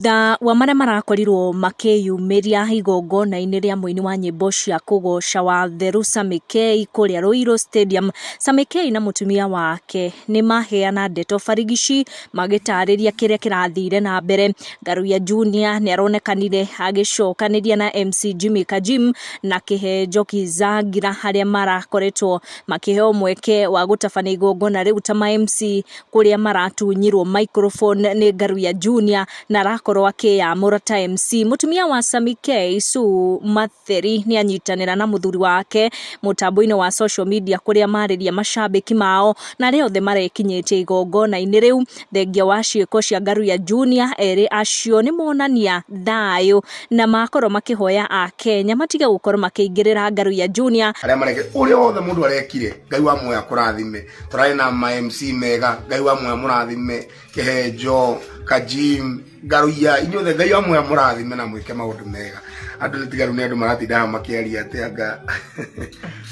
Thutha wa marĩa marakorirwo makĩyumĩria igongona-inĩ rĩa mũini wa nyĩmbo cia kũgoca wa Theru Sammy K kũrĩa Ruiru Stadium, Sammy K na mũtumia wake nĩ maheana ndeto barigici magĩtarĩria kĩrĩa kĩrathire na mbere. Ngaruiya Junior nĩ aronekanire agĩcokanĩria na MC Jimmy Kajim na Kĩhenjo Kizangira harĩa marakoretwo makĩheo mweke wa gũtabania igongona rĩu ta ma MC kũrĩa maratunyirwo microphone nĩ Ngaruiya Junior na arakorwo akĩyamũra ta MC. Mũtumia wa Sammy K, Sue Matheri nĩ anyitanĩra na mũthuri wake mũtambo-inĩ wa social media kũrĩa marĩria macambĩki mao na arĩa othe marekinyĩtie igongona-inĩ rĩu. Thengia wa ciĩko cia Ngaruiya Junior, erĩ acio nĩ monania thayũ na makorwo makĩhoya Akenya matige gũkorwo makĩingĩrĩra Ngaruiya Junior. Arĩa mareke ũrĩa wothe mũndũ arekire, Ngai wa muoyo akũrathime. Tũrarĩ na ma MC mega, Ngai wa muoyo amũrathime. Kĩhenjo, Kajim, Ngaruiya, inyuothe Ngai wa muoyo amũrathime na mwĩke maũndũ mega. Andũ nĩ tiga rĩu nĩ andũ maratinda haha makĩaria atĩ anga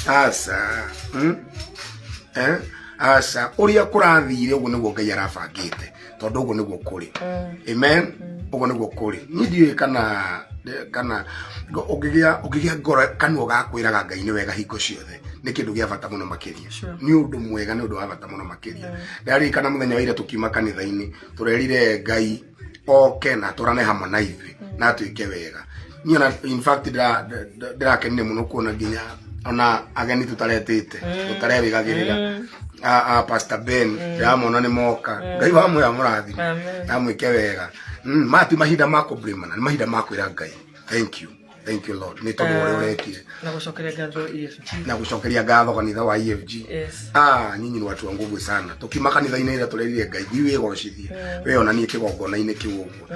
aca, Eh? Aca, ũrĩa kũrathire ũguo nĩguo Ngai arabangĩte, tondũ ũguo nĩguo kũrĩ. Amen. Ũguo nĩguo kũrĩ. Niĩ ndiũĩ kana ũngĩgĩa ngoro kanua ga kwĩraga Ngai nĩ wega hingo ciothe nĩ kĩndũ gĩa bata mũno makĩria. Nĩ ũndũ mwega, nĩ ũndũ wa bata mũno makĩria. Ndĩraririkana mũthenya wa ira tũkiuma kanitha-inĩ tũrerire Ngai oke na atũrane hamwe na ithuĩ na atwĩke wega. Niĩ ona in fact ndĩrakenire mũno kuona nginya ona ageni tũtaretĩte tũtarerĩgagĩrĩra a Pastor Ben ndĩramona nĩ moka. Ngai wa muoyo amũrathime na amwĩke wega. Maya ti mahinda ma kũblamana, nĩ mahinda ma kwĩra Ngai thank you, thank you Lord nĩ tondũ ũrĩa ũrekire. Na gũcokeria ngatho EFG. Na gũcokeria ngatho kanitha wa EFG. Yes. Ah, nyinyi ni watu wa nguvu sana. Tukiuma kanitha-inĩ ĩrĩa tũrerire Ngai thiĩ wĩgocithie, wĩonanie kĩgongona-inĩ kĩu ũguo.